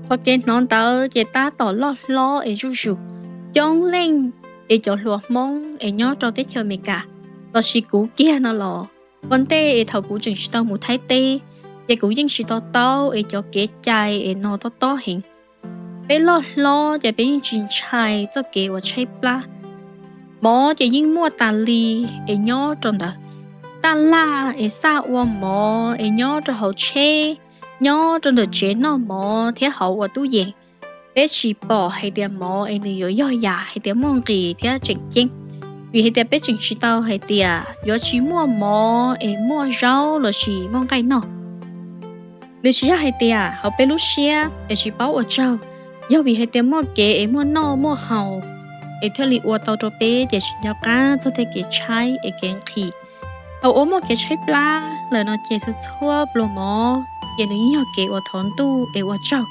Qhov kev hnov ntawd ces tab tom loj hlob es zuj zus. Coob leej es cov hluas Hmoob es nyob rau teb chaws Amelikas lossis kuv kiag no los, ua ntej es thaum kuv tseem tsis tau mus Thaib teb, ces kuv yeej tsis to taub es cov kev cai es no tob tob heev. Peb loj hlob ces peb yeej tsis ntshai txoj kev uas tshaib plab. Mov ces yeej muaj tas li es nyob rau ntawd. Taj laj es xaj ua mov es nyob rau hauv tsheb, nyob rau ntawm tsev noj mov thiab hauv ua tub yees. Peb tsis pom hais tias mov es nws yuav yog yam hais tias muaj nqis thiab tseem ceeb, vim hais tias peb tseem tsis tau hais tias yuav tsis muaj mov es muaj zaub lossis muaj nqaij noj. Nws tsis yog hais tias hauv peb lub siab es tsis paub ua tsaug, yog vim hais tias muaj kev es muaj noj muaj haus es thiaj li ua tau rau peb ces tsis nco qab txog tej kev tshaib es kev nqhis. Thaum uas muaj kev tshaib plab lawm no ces txhua txhua pluas mov ces nws yeej yog kev uas thov ntuj es ua tsaug.